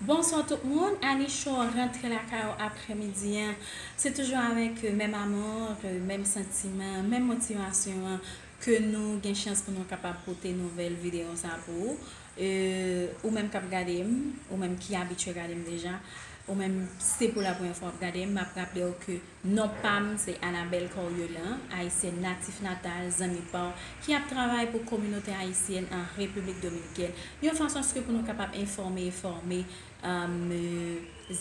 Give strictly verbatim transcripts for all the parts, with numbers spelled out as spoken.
Bonswa tout moun, Annie Show rantre lakay ou aprèmidi an. Se toujou avèk, euh, menm amou, euh, menm santiman, menm motivasyon an ke nou gen chans pou nou kapab pote nouvèl videyo sa pou ou. Euh, ou menm k ap gade m, ou menm ki abitye gade m deja, ou menm se pou la premyè fwa w ap gade m, m ap raple w ke non pa m se Anabelle Coriolan, ayisyèn natif natal, zanmi pa w, ki ap travay pou kominote ayisyèn an Repiblik Dominikèn, yon fason aske pou nou kapab enfòme e fòme, um,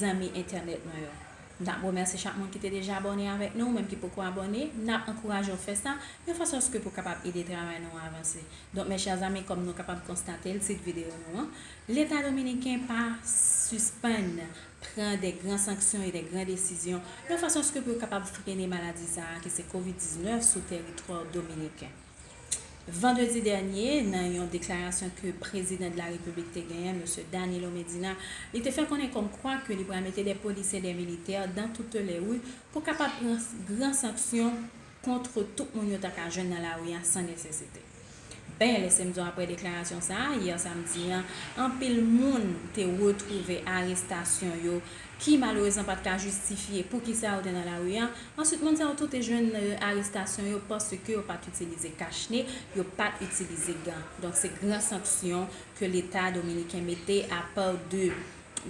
zanmi entènèt nou yo. N ap remèsye chak moun ki te deja abòne avèk nou, ou menm ki poko abòne, n ap ankouraje w fè sa, yon fason aske pou kapab ede travay nou avanse. Donk, mes chers amis, kòm nou kapab konstate l, tit videyo nou an, Leta dominiken pa sispann pran de gran sanksyon e de gran desizyon, yon fason aske pou yo kapab frennen maladi sa a, ki se kovid diznèf, sou teritwa dominiken. Vandredi dènye, nan yon deklarasyon ke prezidan de la repiblik te genyen, mesye Danilo Medina, li te fè konnen kòmkwa ke li pral mete de polisye, de militè dans toutes les rues pou kapab pran gran sanksyon kont tout moun yo ta ka jwenn nan lari a san nesesite. Ben, lese m di w, apre deklarasyon sa a, yè samdi an, anpil moun te retwouve arestasyon yo ki malerezman pa t ka jistifye poukisa yo te nan lari a. Answit, moun sa yo tou te jwenn, euh, arestasyon yo paske yo pa t itilize kachne, yo pa t itilize gan. Donk, se gran sanksyon ke Leta dominiken mete apa de,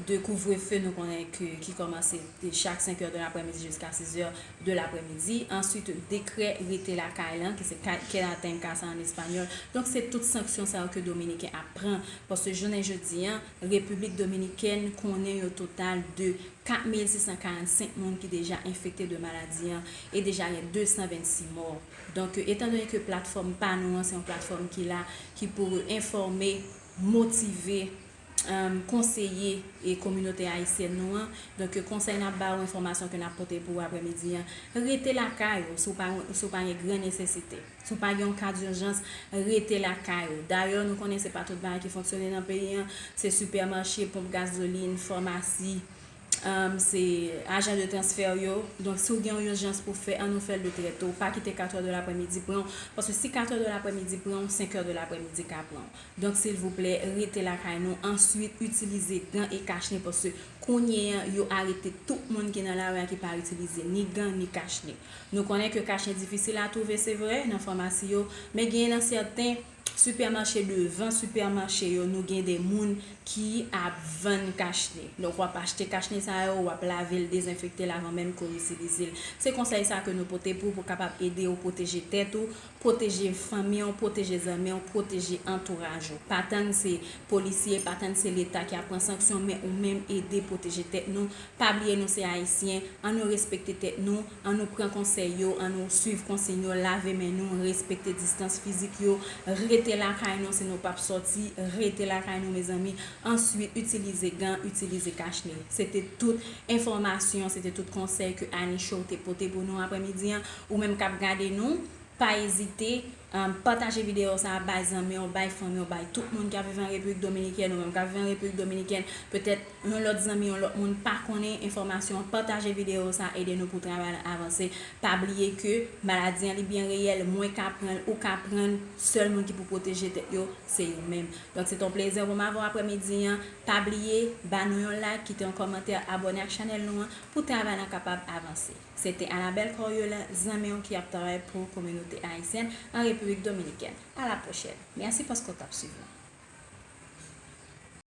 de kouvrefe, nou konnen ke, ki kòmanse de chak senk è de laprèmidi jiska sis è de laprèmidi. Answit, dekrè rete lakay lan, ki se ka-, quédate en casa an espanyòl. Donk, se tout sanksyon sa yo ke dominiken ap pran. Paske jounen jodi an, Repiblik Dominikèn konnen yon total de kat mil sis san karannsenk moun ki deja enfekte de maladi an e deja gen de san vennsis mò. Donk, etan done ke platfòm pa nou an, se yon platfòm ki la, ki pou enfòme, motive, um, konseye e kominote ayisyèn nou an. Donk, konsèy n ap ba ou, enfòmasyon ke n ap pote pou ou aprèmidi an, rete lakay ou si w pa, si w pa gen gran nesesite. Si w pa gen yon ka dijans, rete lakay ou. Dayè, nou konnen se pa tout bagay ki fonksyone nan peyi an. Se sipèmache, ponp gazolin, famasi, um, se ajan de transfè yo. Donk, si w gen yon ijans pou fè, ann ou fè l de trè to. Pa kite kat è de laprèmidi pran w. Paske si kat è de laprèmidi pran w, senk è de laprèmidi ka pran w. Donk, silvouplè, rete lakay nou. Answit, itilize gan e kachne, paske kounye an, yo arete tout moun ki nan lari a ki pa itilize ni gan, ni kachne. Nou konnen ke kachne difisil a twouve, se vre, nan famasi yo, men genyen nan sèten sipèmache, devan sipèmache yo, nou gen de moun ki ap vann kachne. Donk, w ap achte kachne sa yo, w ap lave l, dezenfekte l avan menm ke w itilize l. Se konsèy sa ke nou pote pou, pou kapab ede w pwoteje tèt ou, pwoteje fanmi w, pwoteje zanmi w, pwoteje antouraj ou. Pa tann se polisye, pa tann se Leta ki ap pran sanksyon, men ou menm ede pwoteje tèt nou. Pa bliye nou se Ayisyen, ann nou respekte tèt nou, ann nou pran konsèy yo, ann nou swiv konsiy yo, lave men nou, respekte distans fizik yo, rete lakay nou si nou p ap sòti, rete lakay nou, mezanmi. Answit, itilize gan, itilize kachne. Se te tout enfòmasyon, se te tout konsèy ke Annie Show te pote pou nou aprèmidi an. Ou menm k ap gade nou, pa ezite, um, pataje videyo sa a, bay zanmi w, bay fanmi w, bay tout moun k ap viv an Repiblik Dominikèn, ou menm k ap viv an Repiblik Dominikèn, petèt yon lòt zanmi, yon lòt moun pa konnen enfòmasyon an, pataje videyo sa a, ede nou pou travay la avanse. Pa bliye ke maladi an li byen reyèl, mwen ka pran l, ou ka pran l, sèl moun ki pou pwoteje tèt yo, se yo menm. Donk, se te yon plezi pou m avè w aprèmidi an. Pa bliye, ba nou yon like, kite yon kòmantè, abòne ak chanèl nou an pou travay la kapab avanse. Se te Anabelle Coriolan, zanmi w ki ap travay pou kominote ayisyèn an Repiblik Dominikèn. A la pwochèn. Mèsi paske w t ap swiv nou.